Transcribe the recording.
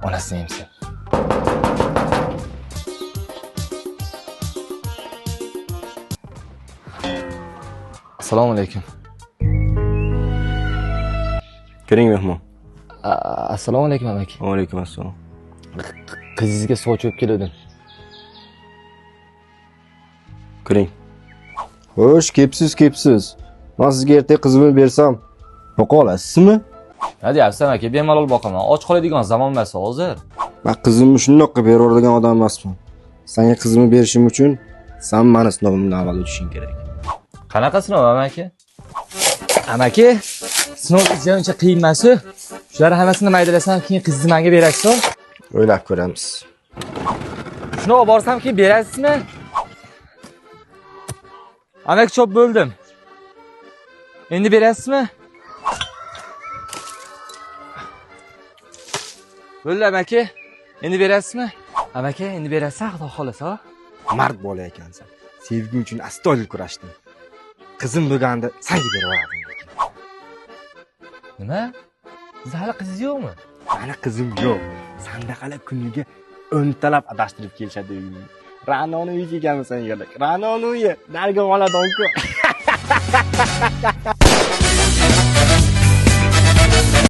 Onasini emsin. Assalomu alaykum. Kiring mehmon. Assalomu alaykum amaki. Va alaykum assalom. Qizingizga sovchi olib keldim. Kiring. Xo'sh, kepsiz. Men sizga ertaga qizimni bersam, boqa olasizmi? Nima deyapsiz aka? Bemalol boqaman. Och qoladigan zamon emas hozir. Men qizimni shundoq qilib beraveradigan odam emasman. Senga qizimni berishim uchun sen meni sinovimdan avval o'tishing kerak. Qanaqa sinov amaki? Amaki, sinov uncha qiyin emas-ku. Shular hammasini maydalasam, keyin qizni menga berasiz. O'ylab ko'ramiz. Shuni olib borsam keyin berasizmi? Amaki, chop bo'ldim. Endi berasizmi? Bo'ldi amaki. Endi berasizmi? Amaki, endi berasiz, Xudo xolasa. Mard bola ekansan. Sevging uchun astoydil kurashding. Qizim bo'lganda senga berib yuborardim. Nima? Siz hali qizingiz yo'qmi? Mani qizim yo'q. Sandaqala kuniga 10 talab adashtirib kelishadi uyimga. Ra'noni uyiga kelganmisan yerlik. Ra'noni uyi, narigi xonadon-ku.